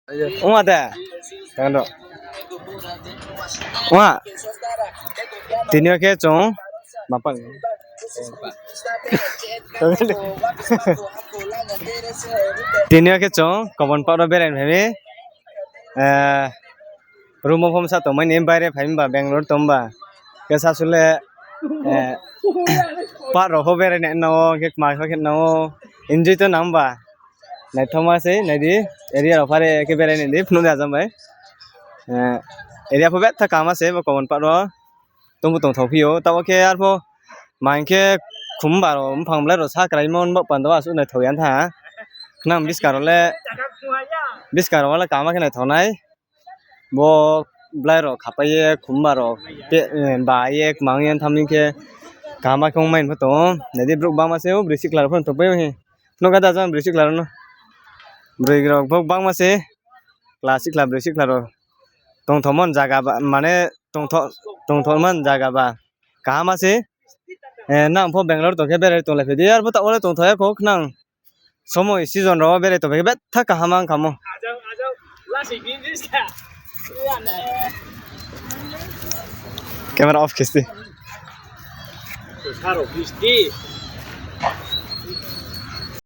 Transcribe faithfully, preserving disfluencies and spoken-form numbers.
Ongma de. Tang do. Ongma. Tini yo khe chung. Mapang. Tini yo khe chung Kobon Park ro berai phai mi. Room wo phom sa tongmai ni baire phai mi ba Bangalore tong ba. Khe sa su le, park rao pho berai nai nang ou, khe kma khe nang ou, enjoy to nang ba. Naithaoma se, nai di, area rao phare khe berai nai di, phnuh de ajam bai. Area pho betha kaham se bo Kobon Park wo. Tongbu tongthao phi ou, taoh wo khe arpho ma hing khe khumba rao, mphang blai rao sa kraimo ni baoh panda wo asuh naithao ya tha. Khnang buskang rao le, buskang rao le kaham khe naithao nai. Bo blai rao khapai ye khumba rao, ba ye kmang ye tham hing khe kaham khe ongmai pho tong ou. Nai di brouh bangma se, o broi sikhla rao pho tongpai ou hi. Phnuh kha da jang broi sikhla rao no. Broi rao pho bangma se, chla sikhla broi sikhla rao. Tongthaomo ni zaga ba, mane tongthaomo ni zaga ba. Kaham se. Nang pho Bangalore tong khe berai tonglai phai di, arpho taoh wo le tongthao ya khou khnang. Somoi season rao wo berai tongphai khe betha kaham ong khamo. Camera off khe si. Saro bisti.